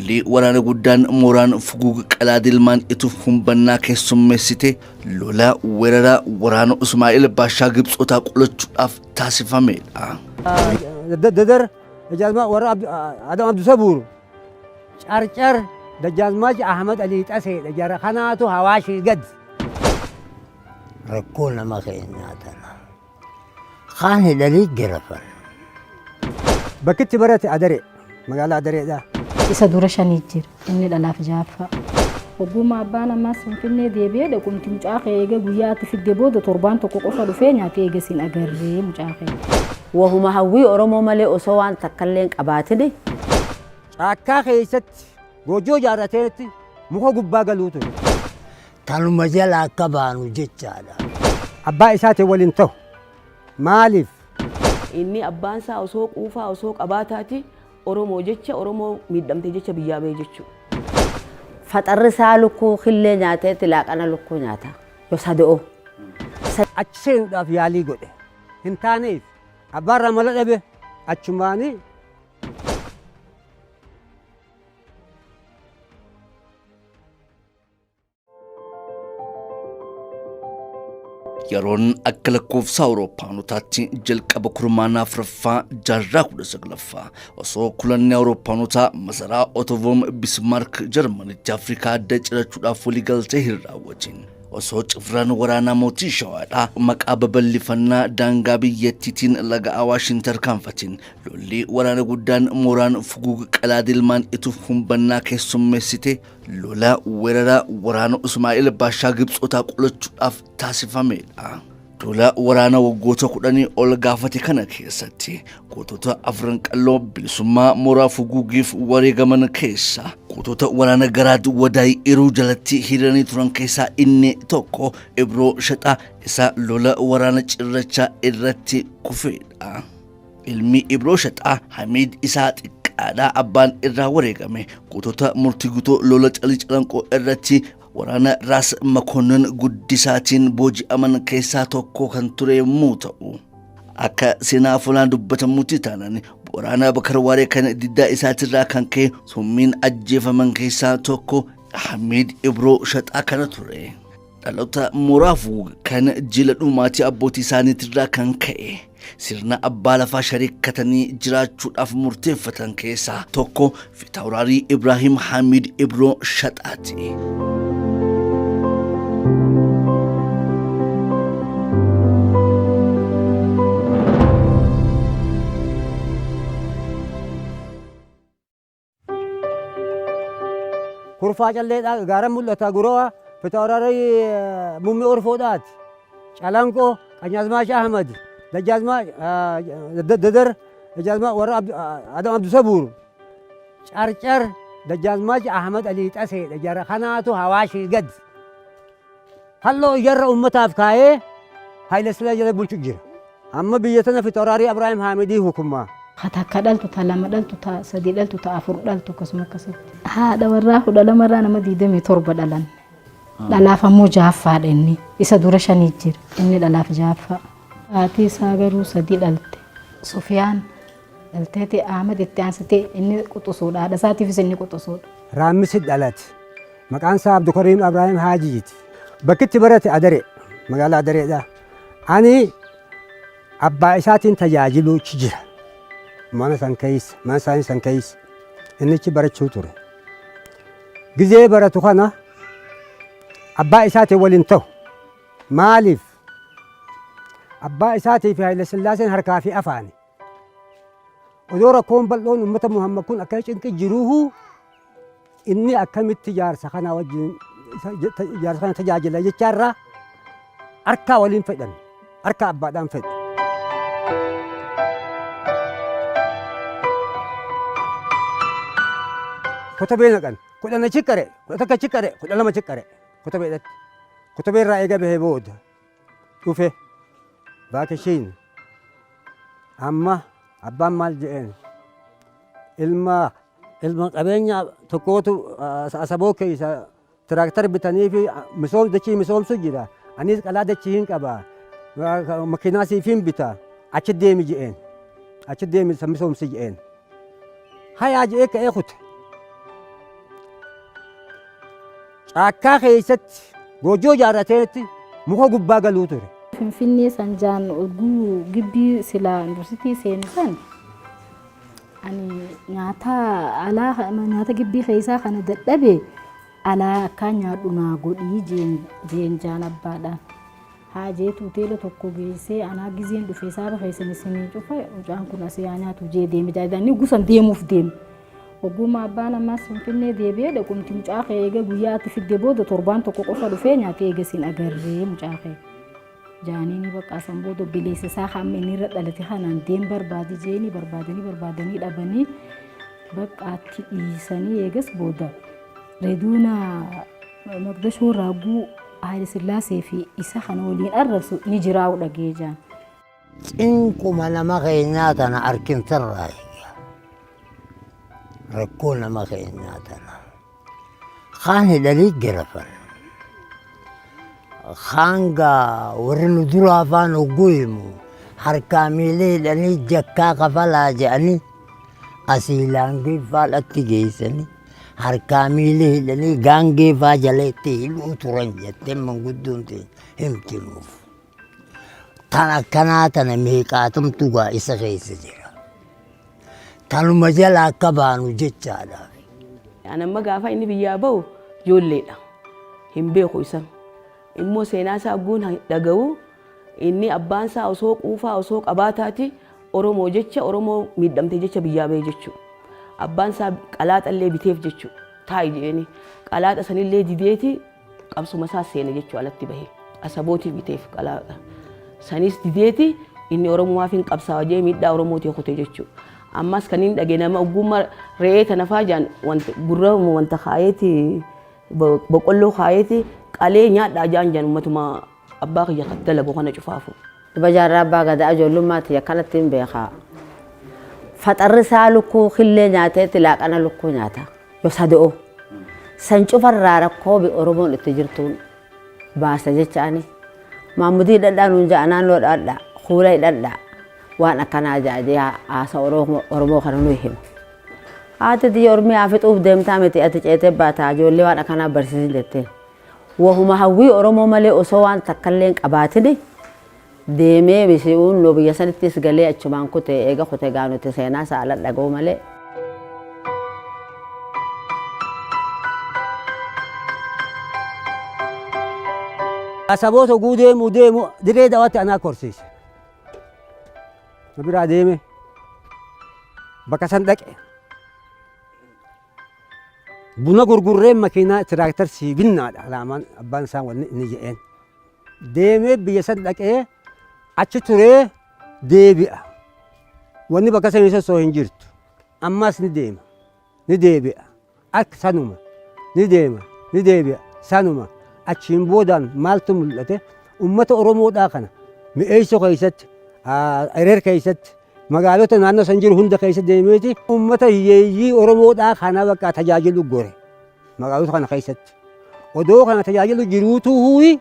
Lolli waraana guddaan mooraan fuguuga qalaadilmaan ituuf humbannaa keessummeessite lola weerara waraana Usmaa'il Baashaa Gibxootaa qolachuudhaaf taasifamedha. Dadar Dajaazmaa warra Adam Abdusabuur Carcar Dajaazmaach Ahmad Alii Xaseedha jara kanaatu Hawaashii gad. Rakkoo nama keenyaa tana. Kaan hidhanii garafan. Bakki itti barate Adaree magaalaa Adareedha. Isa dura shanii jira. Inni dhalaaf ja'affaa. Hogguma abbaan ammaas Finfinnee deebi'ee dhaqumti mucaa kee eega guyyaa ati fidde booda torbaan tokko qofa dhufee nyaatee eega sin agarree mucaa kee. Wahuma hawwii Oromoo malee osoo waan takkallee hin qabaatini. Caakkaa keessatti goojjoo ijaarrateetti muka gubbaa galuu ture. Tanuma jala akka baanu jechaadha. Abbaa isaatiin waliin ta'u. Maaliif? Inni abbaan isaa osoo quufaa osoo qabaataati Oromoo jecha Oromoo miidhamte jecha biyyaa bahe jechuudha. Faxarri isaa lukkuu killee nyaateeti laaqana lukkuu nyaata. Yo sado'o. Achi seenuudhaaf yaalii godhe. Hin taaneef. Abbaarraa mala dhabe. Achumaanii Yeroon akka lakkoofsa Awurooppaanotaatti jalqaba kurmaana afuraffaa jaarraa 19ffaa osoo kulanni Awurooppaanotaa masaraa Otovoom Bismaark Jarmanitti Afrikaa adda cirachuudhaaf waliigaltee hin raawwatin. Osoo cifraan waraanaa mootii Shawaadhaa maqaa babal'ifannaa daangaa biyyattiitiin laga Awaash hin tarkaanfatin lolli waraana guddaan mooraan fuguuga qalaadilmaan ituuf humbannaa keessummeessite lola weerara waraana Usmaa'il Baashaa Gibxootaa qolachuudhaaf taasifamedha. Lola waraana waggoota 10 ol gaafate kana keessatti gootota afran qalloo bilisummaa mooraa fuguugiif wareegaman keessaa gootota waraana Garaad Wadaay Iruu jalatti hiriiranii turan keessaa inni tokko Ibroo Shaxaa isa lola waraana cirrachaa irratti kufedha. Ilmi Ibroo Shaxaa Hamiid isaa xiqqaadhaa abbaan irraa wareegame gootota murtii gutoo lola calii calanqoo irratti waraana Raas Makonnin Guddisaatiin booji'aman keessaa tokko kan ture yommuu ta'u, akka seenaa afolaan dubbatamutti taanaan waraana Bakar Waaree kan diddaa isaatirraa kan ka'e summiin ajjeefaman keessaa tokko Hamiid Ibroo Shaxaa kana ture. Dhaloota mooraafuu kan jila dhumaatii abbootii isaaniitirraa kan ka'e sirna abbaa lafaa sharikkatanii jiraachuudhaaf murteeffatan keessaa tokko Fitawraarii Ibraahim Hamiid Ibroo Shaxaati. Kurfaa calleedhaa gaara mul'ata guroo'a fitawraarii muummee orfoodhaati. Calanqoo Qanyaazmaash Ahmad Dajjaazmaa Dadar Dajjaazmaa warra Adam Abdusabuur Carcar Dajjaazmaach Ahmad Alii Xaseedha jara kanaatu Hawaashii gad. Halloo ijarra ummataaf kaayee Haayila Sillaasee jala bulchu jira. Amma biyya tana Fitawraarii Abrahaam Haamidii hukummaa. Ka takka dhaltu, ta lama dhaltu, ta sadi dhaltu, ta afur dhaltu akkasuma akkasitti. Haadha warraa 12 irraa nama 27 dhalan. Dhalaaf ammoo jahaffaadha inni. Isa dura shanii jira. Inni dhalaaf jahaffaa. Haati isaa garuu sadi dhalte. Sufiyaan dhalteeti Ahmad itti aansitee inni quxusuudha. Haadha isaatiifis inni quxusuudha. Raammisi dhalate. Maqaan isaa Abdukariim Abrahaam Haajiiti. Bakki itti barate Adaree, magaalaa Adareedha. Ani abbaa isaatiin tajaajiluuchi jira. Mana san keessa, mana isaanii san keessa. Innichi barachuu ture. Gizee baratu kana abbaa isaatiin waliin ta'u. Maaliif? Abbaa isaatii fi Haayila Sillaaseen harkaa fi afaani. Odoo rakkoon bal'oon uummata Muhammad kun akka cinqi jiruuhu inni akkamitti jaarsa kana wajjin jaarsa kana tajaajila jechaarraa harkaa waliin fedhan harka abbaadhaan fedhe. Kotabee naqan 10 achi qare 11 achi qare 12 achi qare kotabeedhatti kotabee irraa eega bahee booda dhufe vaakeshiin amma abbaan maal jedheen ilma Ilma qabeenya tokkootu asaboo keessa tiraaktara bitanii fi misoom dachii misoomsu jira. Anis qalaa dachii hin qaba. Makiinaa siif hin bita. Achi deemi je'een. Achi deemi isa misoomsi je'een. Hayaa je'ee ka'ee kute. Caakkaa keessatti goojjoo ijaarrateetti muka gubbaa galuu ture. Finfinnee san jaan oguu gibbii silaa yuunivarsiitii seenu san ani nyaata alaa nyaata gibbii keessaa kana dadhabe alaa akkaan nyaadhu naa godhii jeen jaan abbaadhaan. Haa jeetu hoteela tokko geessee anaa gizeen dhufe saaba keessan isinii cufa mucaan kun asii haa nyaatu jee deeme jaadanii gusan deemuuf deeme. Ogummaa abbaan ammaas Finfinnee deebi'ee dhaqumti mucaa kee eega guyyaa ati fidde booda torbaan tokko qofa dhufee nyaatee eega sin agarree mucaa kee. Jaaniini bakka san booda obboleessa isaa hamma inni irra dhalate kanaan deem barbaadi jeeni barbaadanii barbaadanii dhabanii bakka itti dhiisanii eegas booda reeduuna Maqdashoo Raaguu Haayile Sillaasee fi isa kana waliin arrabsu ni jiraa'u dhagee jaan. Cinquma nama keenyaa tana arkinsarraa eega. Rakkoo nama keenyaa tana. Kaan hidhanii garafan. Kaan gaa warri nu duraa afaan hogguu himu harkaa miila hidhanii jakkaa kafalaa jedhanii asii laangee faadhatti geessanii harkaa miila hidhanii gaangee faa jalatti hidhuu turan jettee manguddoon teenya himti nuuf. Tan akkanaa tana meeqaatamtu gaa isa keessa jira. Tanuma jala akka baanu jechaadha. An amma gaafa inni biyyaa bahu ijoolleedha. Hin beeku isa. Immoo seenaa isaa guun dhaga'u inni abbaan isaa osoo quufaa osoo qabaataati Oromoo jecha Oromoo miidhamte jecha biyyaa bahe jechuudha. Abbaan isaa qalaaxallee biteef jechuudha. Taa'i jedheeni qalaaxa sanillee dideeti qabsuma isaa seene jechuudha alatti bahe. Asabootii biteef qalaaxa. Sanis dideeti inni Oromumaaf hin qabsaawa jee miidhaa Oromootii kute jechuudha. Ammas kan hin dhage nama ogummaa re'ee tana faa jaan wanta gurra wanta kaayeeti boqqolloo kaayeeti qalee nyaadhaa jaan jaan ummatuma abbaa kiyya kan dalagu kana cufaafu. Duba jaarraa abbaa gadaa ijoollummaa tiyya akkanatti hin beekaa. Faxarri isaa lukkuu killee nyaateetti laaqana lukkuu nyaata. Yoo sado'o. San cufarraa rakkoo Oromoon itti jirtuun baasa jechaani. Maammudii hidhadhaa nuun ja'a naannoo hidhadhaa kuula hidhadhaa waan akkanaa ja'a jee haasa Oromoo kana nuyi hima. Haati tiyya Oromiyaa fixuuf deemtaa miti ati ceetee baataa ijoollee waan akkanaa barsiisin jetteen. Wahuma hawwii Oromoo malee osoo waan takkallee hin qabaatini deemee misi'uun noo biyya sanittis galee achumaan kute eega kute gaa nuti seenaa isaa ala dhaga'uu malee. Asaboota oguu deemu deemu dirree dawaatti anaa korsiise. Na biraa deeme bakka san dhaqe. Buna gurgurree makiinaa tiraaktar sii binnaadha alaamaan abbaan isaa wanni inni jedheen. Deemee biyya san dhaqee achi turee deebi'a. Wanni bakka sanii sossoo hin jirtu. Ammas ni deema. Ni deebi'a. Akka sanuma. Ni deema. Ni deebi'a. Sanuma. Achiin boodaan maaltu mul'ate? Uummata Oromoodhaa kana mi'eessoo keessatti, Erer keessatti, magaalota naannoo san jiru hunda keessa deemeeti uummata hiyyeeyyii Oromoodhaa kana bakka tajaajilu gore magaalota kana keessatti. Odoo kana tajaajilu jiruutu huyi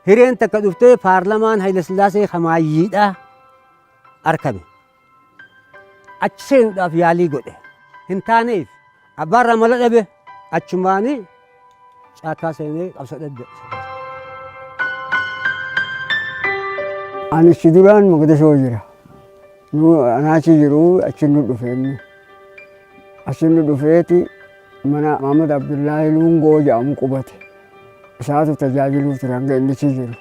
hireen takka dhuftee paarlamaan Hayilasillaasee kamaayyiidhaa arkame. Achi seenuudhaaf yaalii godhe. Hin taaneef abbaarraa mala dhabe achumaanii caakkaa seenee qabsoo dhadde. Ani si duraan Mogadishoo jira. Nu anaachi jiru achi nu dhufe inni. Achi nu dhufeeti mana Mahamad Abdullaahi Luungoo jedhamu qubate. Isaatu tajaajiluu ture hanga inni achi jiru.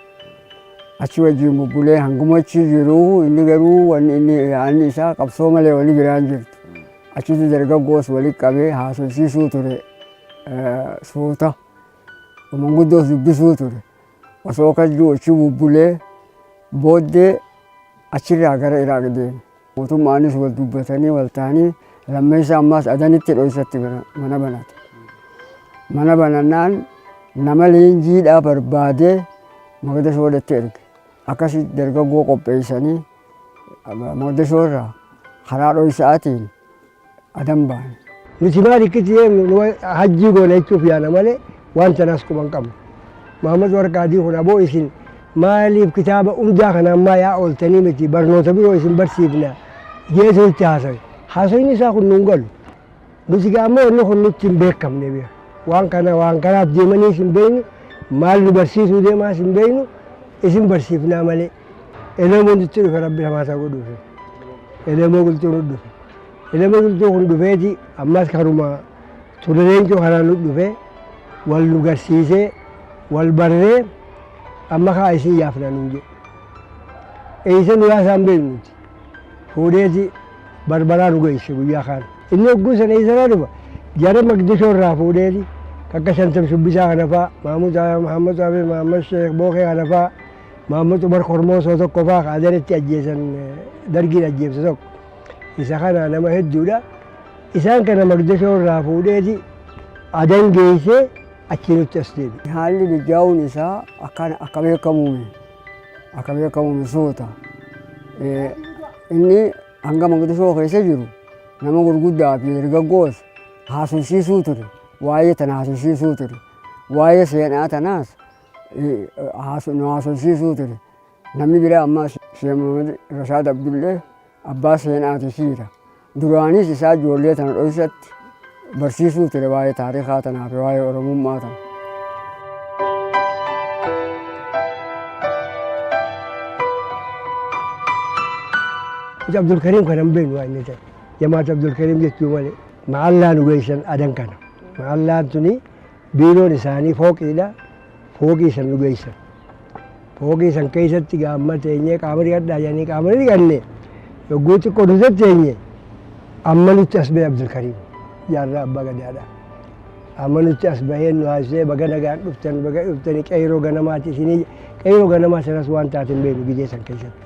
Achi wajjin bubbulee hanguma achi jiru inni garuu wanni inni yaadni isaa qabsoo malee wali biraan jirtu. Achitti dargaggoos walitti qabee haasofsiisuu ture suuta. Manguddoos dubbisuu ture. Osoo akkas jiru achi bubbulee booddee achirraa gara Iraaq deeme. Mootummaanis wal dubbatanii wal ta'anii lammeessa ammaas Adanitti dhoysatti mana banate. Mana banannaan nama leenjiidhaa barbaadee Mogadishoodhatti erge. Akkasi dargaggoo qopheessanii Mogadishoo irraa karaa dhoysaatiin Adan baane. Nuti maal ikkitti deemnu nu hajjii goona jechuuf yaana malee waan tanaas quba hin qabnu. Muhammad Warqaadii kun aboo isin maaliif kitaaba umdaa kana ammaa yaa ooltanii miti barnoota biroo isin barsiifna jeetu nutti haasawe. Haasawni isaa kun nuun galu. Nuti gaa ammoo wanni kun nutti hin beekamne beeka. Waan kana waan kanaaf deemaniis hin beeynu, maal nu barsiisuu deemaas hin beeynu, isin barsiifnaa malee. Elemoon nutti dhufe rabbi namaa godhuufi. Elemoo Qilxuu nu dhufe. Elemoo Qilxuu kun dhufeeti ammas karuma Ture Leencoo kanaan nu dhufe wal nu garsiisee wal barree amma kaa isin yaafna nuun jedhe. Eessa nu yaasaan beeknu nuti. Fuudheeti Barbaraa nu geesse guyyaa kaan. Inni hogguu sana eessarraa dhufa? Jara Maqdishoo irraa fuudheeti akka Shantam Shubbisaa kana faa, Mahmud Muhammad Abee Muhammad Sheekh Bookee kana faa, Muhammad Umar Kormoosoo tokko faa ka Adanitti ajjeesan dargiin ajjeefte tokko. Isa kana nama hedduudha. Isaan kana Maqdishoo irraa fuudheeti Adan geessee achii nutti as deebi'e. Haalli mijaa'uun isaa akka beekamuumi. Akka beekamuumi suuta. Inni hanga Maqdishoo keessa jiru nama gurguddaa fi dargaggoos haasofsiisuu ture. Waa'ee tana haasofsiisuu ture. Waa'ee seenaa tanaas nu haasofsiisuu ture. Namni biraa ammaas Sheekh Muhammad Rashaad Abdullee abbaa seenaati siira. Duraanis isaa ijoollee tana dhoysatti barsiisuu ture waa'ee taarikaa tanaa fi waa'ee Oromummaa tana. Nuti Abdulkariim kana hin beeknu waan inni ta'e. Jamaat Abdulkariim jechuu malee. Ma'allaa nu geessan adan kana. Ma'allaan tuni biiroon isaanii fooqiidha. Fooqii san nu geessan. Fooqii san keessatti gaamma teenyee qaama dhiqadhaa jedhanii qaama ni dhiqanne. Yogguu xiqqoo nu teenye amma nutti as ba'e Abdulkariim jaarraa abbaa gadaadha. Amma nutti as bahee nu haasisee baga nagaan dhuftan baga dhuftanii qeyroo ganamaati isinii qeyroo ganamaa sanas waan taate hin beeknu gizee san keessatti.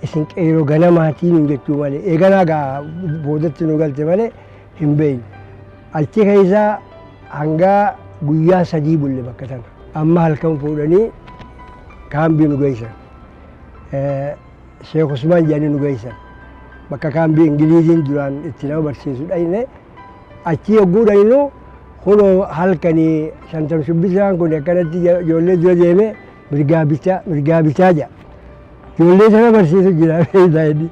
Isin qeyroo ganamaatii nuun jechuu malee eeganaa gaa boodatti nu galte malee hin beeknu. Achi keessa hanga guyyaa 3 bulle bakka tana. Amma halkan fuudhanii kaambii nu geessan. Sheekh Usmaan jedhanii nu geessan. Bakka kaambii Ingiliiziin duraan itti nama barsiisu dhayne. Achi yogguu dhaynu kunoo halkanii shantam shubbisaan kun akkanatti ijoollee dura deeme mirgaa bitaa mirgaa bitaa jedha. Ijoollee sana barsiisu jira beektaa inni.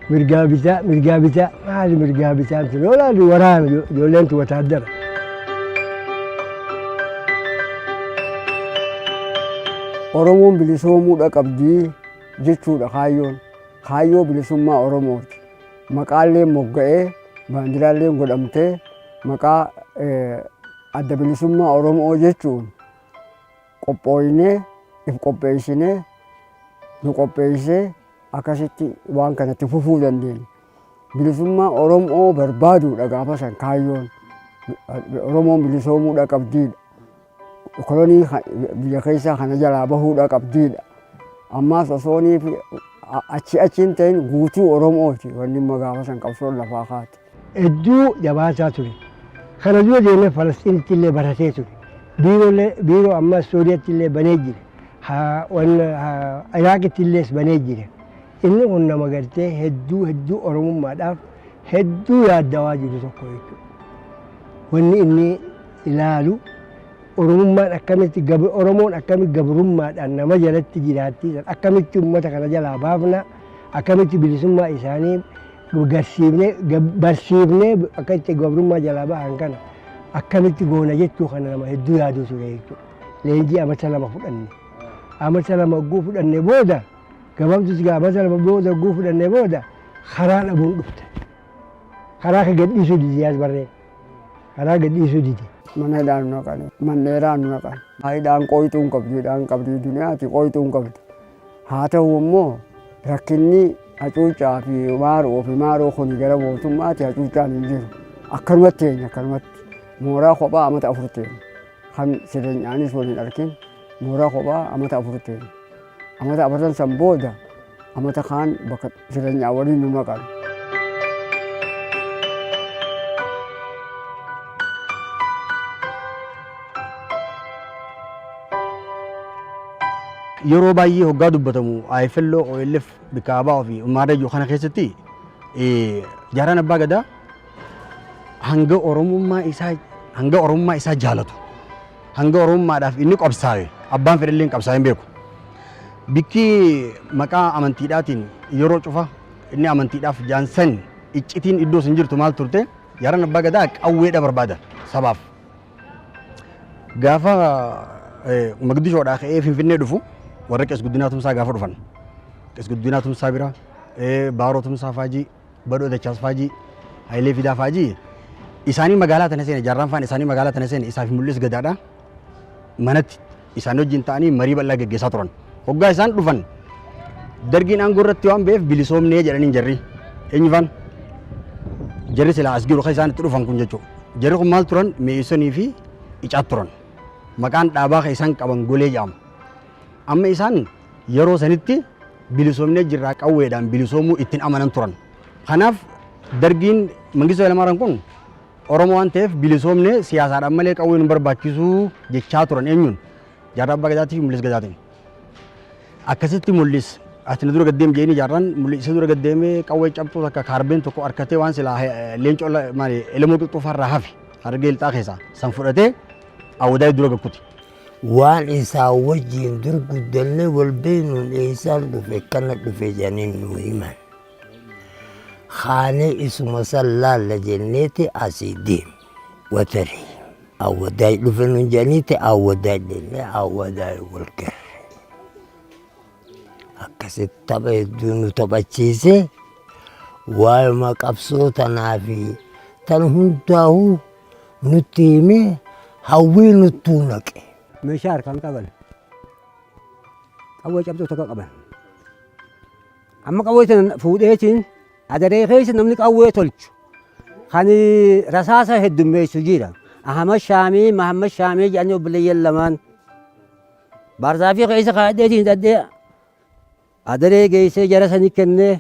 Mirgaa bitaa mirgaa bitaa maali mirgaa bitaan tun yoo laalu waraana ijoolleen tun wataaddara. Oromoon bilisoomuudha qabdi jechuudha kaayyoon. Kaayyoo bilisummaa Oromooti. Maqaalleen mogga'ee baandiraalleen godhamtee maqaa adda bilisummaa Oromoo jechuun qophooynee if qopheessinee nu qopheessee akkasitti waan kanatti fufuu dandeenya. Bilisummaa Oromoo barbaaduudha gaafa san kaayyoon. Oromoon bilisoomuudha qabdiidha. Kolonii biyya keessaa kana jalaa bahuudha qabdiidha. Ammaas osoonii fi achi achi hin ta'in guutuu Oromooti wanni immoo gaafa san qabsoon lafaa kaate. Hedduu jabaataa ture. Kana dura deemee Falasxiinitti illee baratee ture. Biiroolee biiroo ammas Sooriyatti illee banee jira. Iraaqitti illees banee jira. Inni kun nama gartee hedduu hedduu Oromummaadhaaf hedduu yaaddawaa jiru tokko jechuudha. Wanni inni ilaalu Oromummaan akkamitti Oromoon akkamitti gabrummaadhaan nama jalatti jiraatti akkamitti uummata kana jalaa baafna akkamitti bilisummaa isaanii garsiifnee barsiifnee akka itti gabrummaa jalaa bahan kana akkamitti goona jechuu kana nama hedduu yaaduu ture jechuudha. Leenjii amata 2 fudhanne. Amata 2 hogguu fudhanne booda gabaabdus gaa amata 2 booda hogguu fudhanne booda karaa dhabuun dhufte. Karaa ka gadhiisuu dide yaas barreen. Karaa gadhiisuu dide. Mana hidhaa nu naqan. Mandheeraa nu naqan. Hidhaan qooyxuu hin qabdu. Hidhaan qabdii duniyaati qooyxuu hin qabdu. Haa ta'u immoo rakkinni hacuuccaa fi maaroo fi maaroo kun gara mootummaati hacuuccaan hin jiru. Akkanumatti teenya akkanumatti. Mooraa kophaa amata 4 teenya. Kan sireenyaanis wal hin arkin mooraa kophaa amata 4 teenya. Amata afran san booda amata kaan bakka sireenyaa waliin nu naqan. Yeroo baay'ee hoggaa dubbatamu IFLO, OLF, bikka ABO fi Umaarra jiru kana keessatti jaarraan abbaa gadaa hanga Oromummaa isaa hanga Oromummaa isaa jaalatu hanga Oromummaadhaaf inni qabsaawe abbaan fedhallee hin qabsaa'in beeku. Bikki maqaa amantiidhaatiin yeroo cufa inni amantiidhaaf jaansan iccitiin iddoo sun jirtu maal turte jaarraan abbaa gadaa qawweedha barbaada sabaaf. Gaafa Mogadishoodhaa ka'ee Finfinnee dhufu warra Qees Guddinaa Tumsaa gaafa dhufan. Qees Guddinaa Tumsaa bira Baaroo Tumsaa Faajii, Badhoo Dachaas Faajii, Hayilee Fidaa Faajii isaanii magaalaa tana seene jaarraan faan isaanii magaalaa tana seene isaaf Mul'is Gadaadha. Manatti isaan wajjin ta'anii marii bal'aa geggeessaa turan. Hoggaa isaan dhufan dargiin aangoo irratti waan ba'eef bilisoomnee jedhaniin jarri. Eenyu faan? Jarri silaa as jiru kan isaan itti dhufan kun jechuudha. Jarri kun maal turan? Me'isonii fi Icaat turan. Maqaan dhaabaa kan isaan qaban golee jedhama. Amma isaan yeroo sanitti bilisoomnee jirraa qawweedhaan bilisoomuu ittiin amanan turan. Kanaaf dargiin Mangistuu Hayilamaariyaam kun Oromoo waan ta'eef bilisoomnee siyaasaadhaan malee qawween nu barbaachisuu jechaa turan eenyuun jaarraa abbaa gadaatii fi mul'is gadaatiin. Akkasitti mul'is ati na dura gaddeem jeeni jaarraan mul'is isa dura gaddeemee qawwee cabxuu takka kaarbeen tokko harkatee waan silaa leencoo maali elemoo qilxuufaa irraa hafe hargee lixaa keessaa san fudhatee awwadaay dura gakkuti. Waan isaa wajjin dur guddannee wal beeknuun eessaan dhufe kana dhufe jedhanii nu himan. Kaanee isuma san laalla jenneeti asii deemne. Watari Awwadaay dhufe nun jedhaniiti Awwadaay dhenne Awwadaay wal garre. Akkasitti tapha hedduu nu taphachiise waa'uma qabsoo tanaa fi tan hundaa'uu nutti himee hawwii nuttuu naqe. Meeshaa harkaan qaban. Qawwee cabxuu takka qaban. Amma qawwee tana fuudheetiin adaree keessa namni qawwee tolchu kan rasaasa heddummeessu jira. Ahmad Shaamii, Mahammad Shaamii jedhanii obboleeyyan lamaan. Baarzaafii keessa kaa'adheetiin hidhadhee adaree geessee jara sanii kennee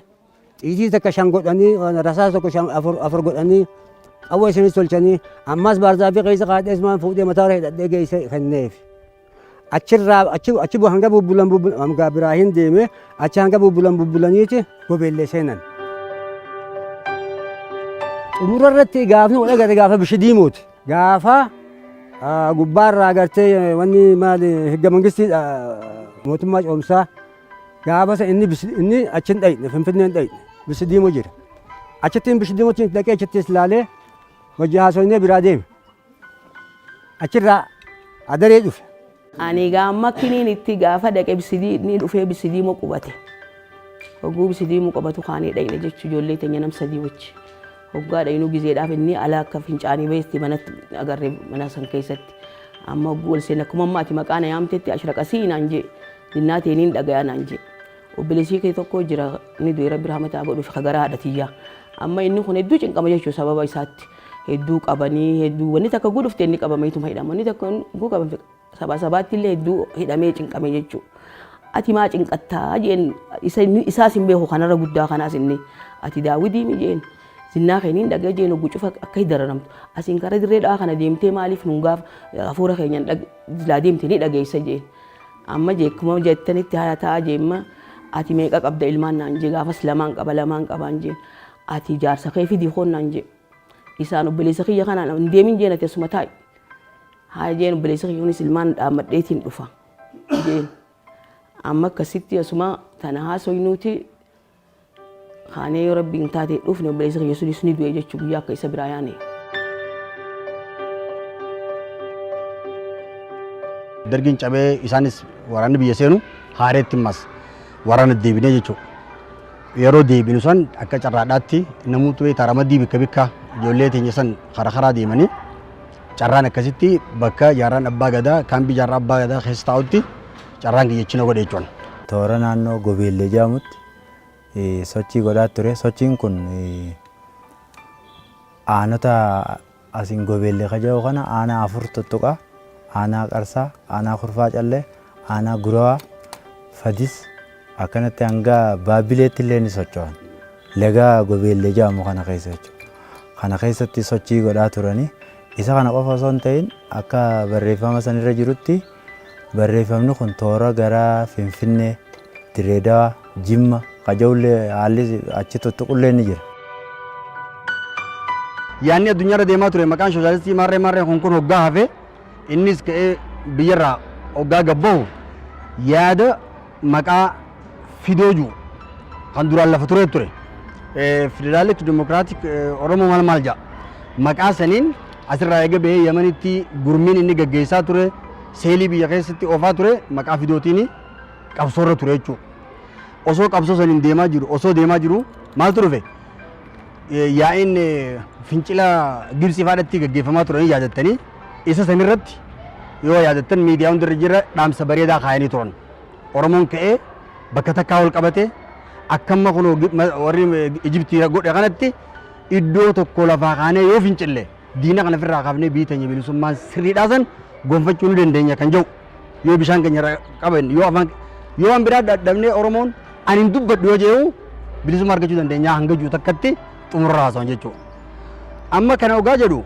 xiitii takka shan godhanii rasaasa tokko shan afur afur godhanii qawwee sanis tolchanii ammas baarzaafii keessa kaa'adhee isumaan fuudhee mataarra hidhadhee geessee kenneef. Achirraa achi achi hanga bubbulan bubbulan hanga Biraahin deeme achi hanga bubbulan bubbulaniiti gobeellee seenan. Xumura irratti gaafni wal agarre gaafa bishi diimooti. Gaafa gubbaarraa agartee wanni maali higga mangistii mootummaa coomsaa gaafa san inni inni achi hin dhayne finfinnee hin dhayne bishi diimoo jira. Achittiin bishi diimootti dhaqee achittis ilaalee hojii haasofnee biraa deeme. Achirraa adaree dhufe. Ani egaa amma kiniin itti gaafa dhaqe bisidii inni dhufee bisidiimoo qubate. Hogguu bisidiimoo qubatu kaanee dhaqne jechu ijoollee teenya nam sadii wajji. Hoggaa dhaqnu gizeedhaaf inni ala akka fincaanii bahetti manatti agarre mana san keessatti. Amma hogguu ol seenne akkuma amma ati maqaa na yaamtetti ashraqasii naan jee dinnaa teeniin dhagayaa naan jee. Obboleessii kee tokko jira inni du'e rabbi rahmata haa godhuuf ka garaa haadha tiyyaa. Amma inni kun hedduu cinqama jechuudha sababa isaatti. Hedduu qabanii hedduu wanni takka guu dhufte inni qabameetuma hidhama. Wanni takka guu qabamte sabaa sabaatti illee hedduu hidhamee cinqame jechuudha. Ati maa cinqattaa jeen isa inni isaas hin beeku kanarra guddaa kanaas inni ati daawidii mi jeen zinnaa kee niin dhagee jeen oggu cufa akka dararamtu asiin kara dirree dhawaa kana deemtee maaliif nun gaaf hafuura keenyan silaa deemte ni dhageessa jeen. Amma jeekkuma jettanitti haya ta'a jeemma ati meeqa qabda ilmaan naan jee gaafas lamaan qaba lamaan qabaan jeen ati jaarsa kee fidii koon naan jee isaan obboleessa kiyya kanaan hin deemin jeen ati asuma taa'i haya jeen obboleessa kiyya kunis ilmaan dhaammadheetiin dhufa jeen amma akkasitti asuma tana haasoynuuti kaanee yoo rabbiin taate dhufne obboleessa kiyya sunis ni du'e jechuu guyyaa akka isa biraa yaane. Dargiin cabee isaanis waraanni biyya seenu haareetti ammas waraana deebinee jechuudha. Yeroo deebinu san akka carraadhaatti namoota beektaa ramaddii bikka bikka ijoollee teenya san karaa karaa deemanii carraan akkasitti bakka jaarraan abbaa gadaa kaambii jaarraa abbaa gadaa keessa taa'utti carraan kiyyachina godhe jechuudha. Toora naannoo Gobeellee jedhamutti sochii godhaa ture. Sochiin kun aanota asiin Gobeellee ka jedhu kana aanaa afur tuttuqa. Aanaa Qarsaa, aanaa Kurfaa Callee, aanaa Gurawaa, Fadis akkanatti hanga Baabbileetti illee ni socho'an. Laga Gobeellee jedhamu kana keessa jechuudha. Kana keessatti sochii godhaa turanii. Isa kana qofa osoo hin ta'in akka barreeffama sanirra jirutti Barreeffamni kun toora gara Finfinnee, Dirree Dawaa, Jimma ka jedhullee haalli achi tuttuqullee ni jira. Yaanni addunyaarra deemaa ture maqaan sooshaalistii maarree maarree kun kun hoggaa hafe innis ka'ee biyyarraa hoggaa gabbahu yaada maqaa fidoo jiru kan duraan lafa turee ture. Federaalik Dimokiraatik Oromoo maal maal ja'a. Maqaa saniin Asirraa eega bahee Yamanitti gurmiin inni gaggeessaa ture seelii biyya keessatti oofaa ture maqaa fidootiin qabsoorra ture jechuudha. Osoo qabsoo saniin deemaa jiru osoo deemaa jiru maaltu dhufe? Yaa'iin fincila Gibsii faadhatti gaggeeffamaa turanii yaadattanii isa sanirratti yoo yaadattan miidiyaa hundarra jira dhaamsa bareedaa kaayanii turan. Oromoon ka'ee bakka takkaa wal qabate akkamma kunoo warri Ijibtii godhe kanatti iddoo tokko lafaa kaanee yoo fincille diina kana ofirraa kaafnee biyyi teenya bilisummaan sirriidhaa san gonfachuu ni dandeenya kan jedhu yoo bishaan keenya irraa qaban yoo afaan yoo waan biraa dadhabnee Oromoon ani hin dubbadhu yoo jedhu bilisummaa argachuu dandeenya hanga jiru takkatti xumurra haasawan jechuudha. Amma kana ogaa jedhu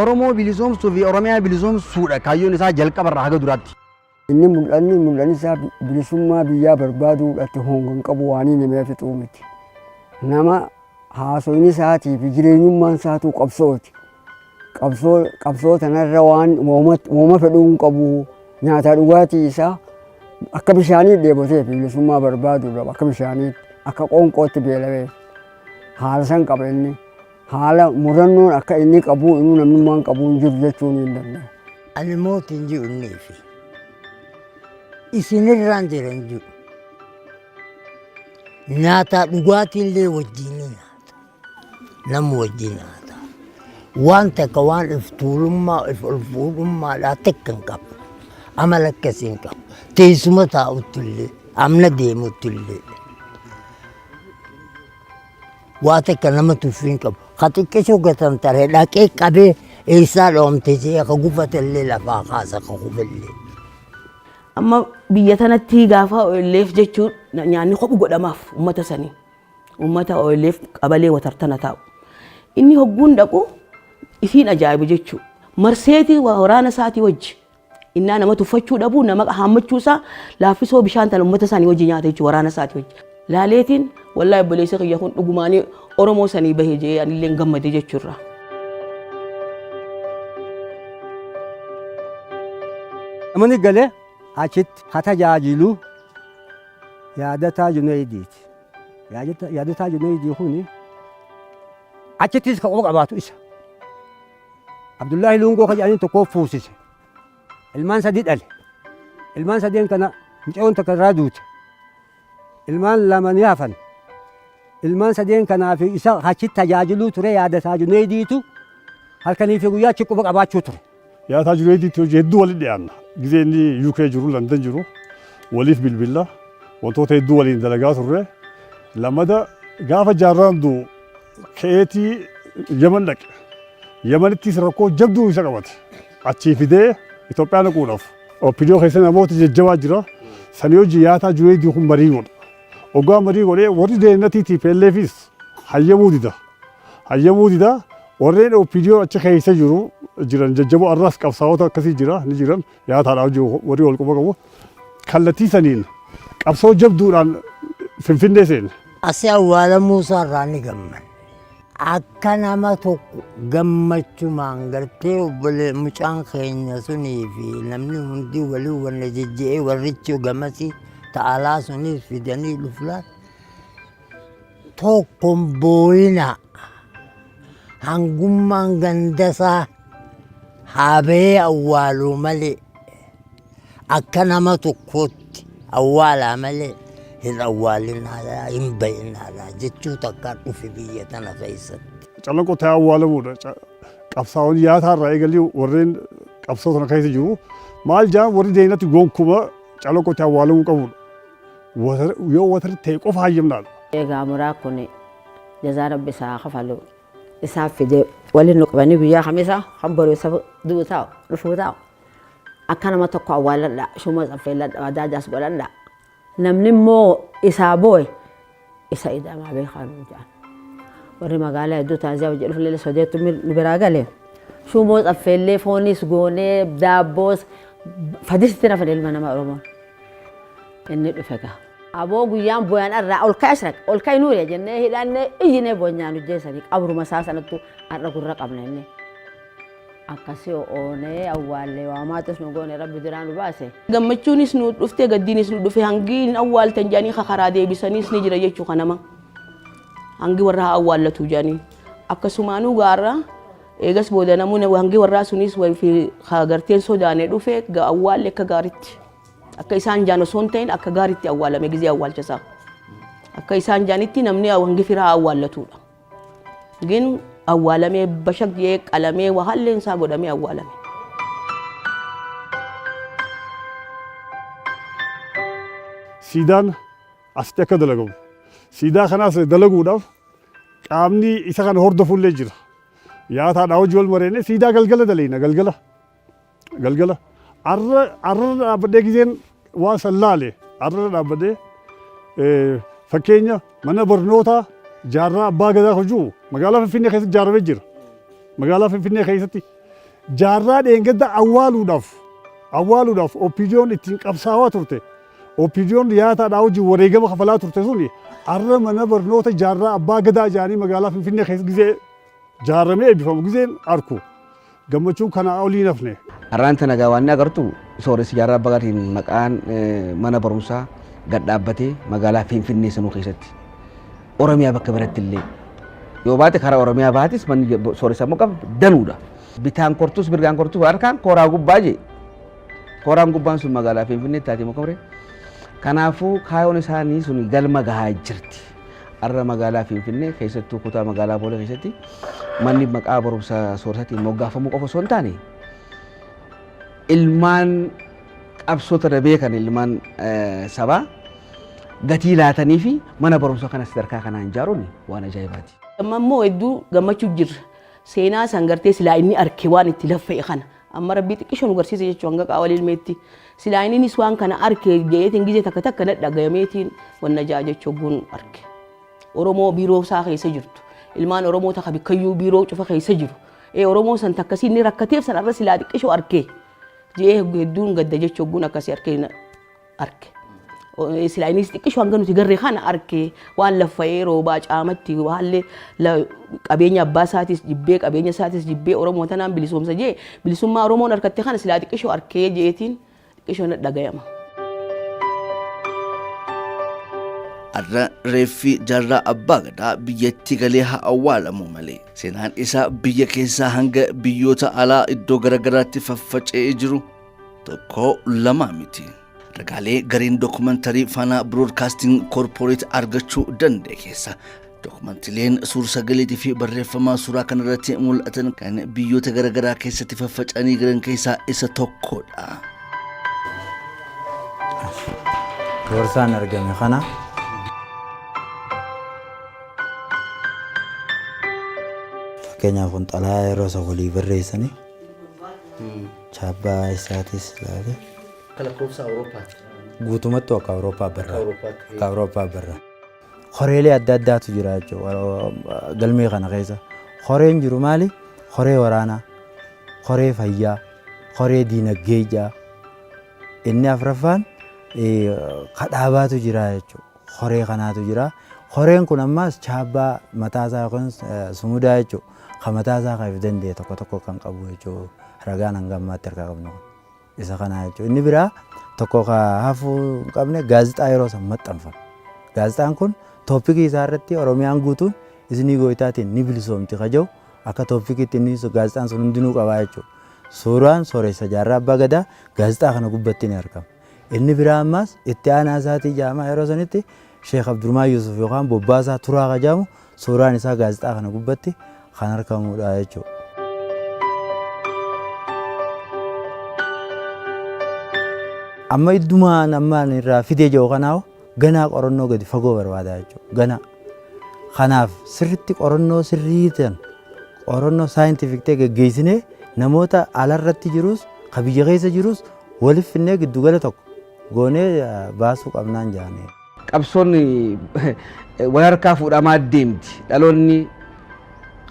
Oromoo bilisoomsuu fi Oromiyaa bilisoomsuudha kaayyoon isaa jalqabarraa haga duraatti. Inni mul'anni mul'anni isaa bilisummaa biyyaa barbaaduudhatti honga hin qabu waan inni himee fixuu miti. Nama haasoyni isaatii fi jireenyummaan isaatuu qabsooti. Qabsoo qabsoo tanarra waan wooma fedhuu hin qabu. Nyaataa dhugaatii isaa akka bishaanii dheebotee fi bilisummaa barbaaduudhaaf akka bishaaniitti akka qoonqootti beelawee haala san qaba inni. Haala murannoon akka inni qabuu inuu namnummaan qabuu hin jiru jechuun hin danda'u. Ani mootii hin jiru inni fi isinirraan jira hin jiru. Nyaataa dhugaatiillee wajjin ni nyaata. Nama wajjin nyaata. Waan takka waan if tuulummaa if ol fuudhummaadhaa takka hin qabu. Amala akkasii hin qabu. Teessuma taa'utti illee amna deemutti illee. Waa takka nama tuffii hin qabu. Ka xiqqisho gatantare dhaqee qabee eessaa dhoomte jee ka gufatellee lafaa kaasa ka kufellee. Amma biyya tanatti gaafa OLF jechuun nyaanni kophu godhamaaf uummata sanii. Uummata OLF qabalee watartana taa'u. Inni hogguun dhaqu isiin ajaa'ibu jechuudha. Marseetii waraana isaatii wajji. Innaa nama tuffachuu dhabuu nama haammachuu isaa laaffisoo bishaan tana uummata isaanii wajji nyaata jechuudha waraana isaatii wajji. Laaleetiin wallaahi obboleessi kiyya kun dhugumaanii Oromoo sanii bahe jee anillee gammade jechuurra. Namni galee achitti ha tajaajilu Yaadataa Junayidiiti. Yaadataa Junayidii kun achittis kan quba qabaatu isa. Abdullaahi Luungoo ka jedhaniin tokkoo fuusise. Ilmaan sadii dhale. Ilmaan sadeen kana mucayoon takka irraa duute. Ilmaan lama ni hafan. Ilmaan sadeen kanaa fi isa achitti tajaajiluu ture Yaadataa Juneeydiitu halkanii fi guyyaa achi quba qabaachuu ture. Yaadataa Juneeydiitti hojii hedduu walitti dhiyaanna. Gizee inni UK jiru, London jiru waliif bilbilla. Wantoota hedduu waliin dalagaa turre. Lamada gaafa jaarraan du'u ka'eetii Yaman dhaqe. Yamanittis rakkoo jabduu isa qabate. Achii fidee Itoophiyaa naquudhaaf. OPDO keessa namoota jajjabaa jira. Sanii hojii yaataa Juneeydii kun marii godha. Oggaa marii godhee warri deennatii TPLFis hayyamuu dida. Hayyamuu dida warreen OPDO achi keessa jiru jiran jajjaboo arraas qabsaa'ota akkasii jira ni jiran yaataadhaa hojii warri wal quba qabu. Kallattii saniin qabsoo jabduudhaan Finfinnee seene. Asi awwaalamuu isaa irraa ni gammanne. Akka nama tokko gammachumaan gartee obbolee mucaan keenya sunii fi namni hundi walii wanna jejje'ee warrichi gamasii ta'alaa sunis fidanii dhuflaan tokko hin booyinaa hangummaan gandasaa haa bahee awwaaluu malee akka nama tokkootti awwaalaa malee hin awwaalinaadhaa hin bayinaadhaa jechuu takkaa dhufe biyya tana keessatti. Calanqoo ta'ee awwaalamuudha. Qabsaa'onni yaataa irraa eegalii warreen qabsoo sana keessa jiru maal jaan warri deenatti gonkuma calanqoo ta'ee awwaalamuu qabudha. Yoo watarri ta'e qofa hayyamnaadha. Egaa muraa kun jazaa rabbi isaa haa kafalu. Isaaf fidee waliin nu qabanii guyyaa kamisa kan boru isa du'u taa'u dhufuu taa'u. Akka nama tokko awwaaladha shuma saffeelladha wadaajaas godhadha. Namni immoo isaa boo'e isa idamaa beekaa nuun jedhan. Warri magaalaa hedduu taaziyaa hojii dhufullee sodeettu nu biraa gale. Shumoo saffeellee foonis goonee daabboos fadisitti nafan ilma nama Oromoon. Inni dhufe gaa. Aboo guyyaan booyan irraa ol ka'i ashraq ol ka'i nuuriya jennee hidhannee iyyinee boonyaan hojjeessanii qabruma isaa sanattu har'a gurra qabna inni. Akkasii oonee awwaallee waamaatis nu goone rabbi duraa nu baase. Gammachuunis nu dhufte gaddiinis nu dhufe hangi hin awwaaltan jedhanii kakaraa deebisaniis ni jira jechuu kanama. Hangi warra haa awwaallatu jedhanii. Akkasumaanuu gaarra Eegas booda namoonni hangi warraa sunis fi garteen sodaane dhufe awwaalle akka gaaritti. Akka isaan jaan osoo hin ta'in akka gaaritti awwaalame gizee awwaalcha isaa. Akka isaan jaanitti namni hangi firaa awwaallatudha. Gin awwaalamee bashaq jee qalamee wahaalleen isaa godhamee awwaalame. Siidaan asitti akka dalagamu. Siidaa kanaas dalaguudhaaf qaamni isa kana hordofullee jira. Yaataadhaa hojii wal mareenne siidaa galgala daleena galgala. Galgala. Arra arra dhaabbadhee gizeen waan san laale arra dhaabbadhee fakkeenya mana barnootaa jaarraa abbaa gadaa hojuu magaalaa Finfinnee keessatti ijaaramee jira. Magaalaa Finfinnee keessatti jaarraa dheengadda awwaaluudhaaf awwaaluudhaaf OPDOn ittiin qabsaawaa turte. OPDOn yaataadhaa wajjin wareegama kafalaa turte suni arra mana barnoota jaarraa abbaa gadaa jaanii magaalaa Finfinnee keessa gizee jaaramee eebbifamu gizeen arku gammachuun kanaa olii nafne. Arraan tana gaa waan agartu sooressi jaarraa abbaa gadaatiin maqaan mana barumsaa gad dhaabbatee magaalaa Finfinnee sanuu keessatti Oromiyaa bakka biratti illee yoo baate karaa Oromiyaa baatis manni sooressa immoo qabu danuudha. Bitaan kortus mirgaan kortus harkaan kooraa gubbaa jee. Kooraan gubbaan sun magaalaa Finfinnee taatee mukamre. Kanaafuu kaayoon isaanii sun galma gahaa jirti. Har'a magaalaa Finfinnee keessattuu kutaa magaalaa Boolee keessatti manni maqaa barumsa sooressaatiin moggaafamuu qofa osoo hin taane ilmaan qabsoo tana beekan ilmaan sabaa gatii laatanii fi mana barumsa kana sadarkaa kanaan ijaaruun waan ajaa'ibaati. Amma immoo hedduu gammachuu jirra. Seenaa san gartee silaa inni arke waan itti laffa'e kana. Amma rabbii xiqqisho nu garsiise jechuun hanga qaawwa ilmeetti. Silaa inninis waan kana arke jeetiin gizee takka takka na dhagayameetiin wanna ja'a jechuu guun arke. Oromoo biiroo isaa keessa jirtu. Ilmaan Oromoo takka bikkayyuu biiroo cufa keessa jiru. Ee Oromoo san takkasii inni rakkateef san arra silaa xiqqisho arke. Je'ee hedduun gadda jechuu guun akkasii arke arke. Silaa innis xiqqisho hanga nuti garre kana arke waan laffa'ee roobaa caamatti haalli qabeenya abbaa isaatis jibbee qabeenya isaatis jibbee Oromoo tanaan bilisoomsa jee bilisummaa Oromoon harkatte kana silaa xiqqisho arkee jeetiin xiqqisho na dhagayama. Har'a reeffi jaarraa abbaa gadaa biyyatti galee haa awwaalamu malee seenaan isaa biyya keessaa hanga biyyoota alaa iddoo garaagaraatti faffaca'ee jiru tokko lamaa miti. Ragaalee gareen dookumantarii Faanaa Biroodkaastiin Koorporeet argachuu danda'e keessa dookumantileen suur-sagaleetii fi barreeffamaa suuraa kanarratti mul'atan kan biyyoota garaagaraa keessatti faffaca'anii jiran keessaa isa tokkodha. Boorsaan argame kana. Fakkeenyaaf kun xalayaa yeroo isa walii barreessanii chaappaa isaatis ilaale. Akka lakkoofsa Awurooppaatti. Guutumattuu akka Awurooppaa barraa. Awurooppaatti. Akka Awurooppaa barraa. Koreelee adda addaatu jira jechuudha galmee kana keessa. Koreen jiru maali? Koree waraanaa, koree fayyaa, koree diinagdee jaa. Inni afraffaan kadhaabaatu jira jechuudha. Koree kanaatu jira. Koreen kun ammaas chaabbaa mataasaa yookiin sumudaa jechuudha. Kan mataasaa kan if danda'e tokko tokko kan qabu jechuudha. Ragaan hanga ammaatti harkaa qabnu kun. Isa kana jechuudha. Inni biraa tokko ka hafuu hin qabne gaazexaa yeroo san maxxanfame. Gaazexaan kun tooppikii isaa irratti Oromiyaan guutuun iznii gooytaatiin ni bilisoomti ka jedhu akka tooppikiitti inni gaazexaan sun hundinuu qabaa jechuudha. Suuraan Sooressa Jaarraa Abbaa Gadaa gaazexaa kana gubbatti ni argama. Inni biraa ammaas itti aanaa isaatii jedhama yeroo sanitti Sheekh Abdurmaan Yuusuf yookaan Bobbaasaa Turaa ka jedhamu suuraan isaa gaazexaa kana gubbatti kan argamudha jechuudha. Amma iddumaan amma ani irraa fidee jiru kanaa ganaa qorannoo gadi fagoo barbaada jechuudha. Ganaa. Kanaaf sirriitti qorannoo sirrii ta'an qorannoo saayintifik ta'e geggeessinee namoota alarratti jirus ka biyya keessa jirus waliif finnee giddugala tokko goonee baasuu qabnaan jaane. Qabsoon wal harkaa fuudhamaa deemti. Dhaloonni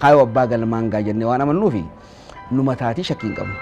kaayoo abbaa galmaan gaa jennee waan amannuufi numa taatii shakkii hin qabnu.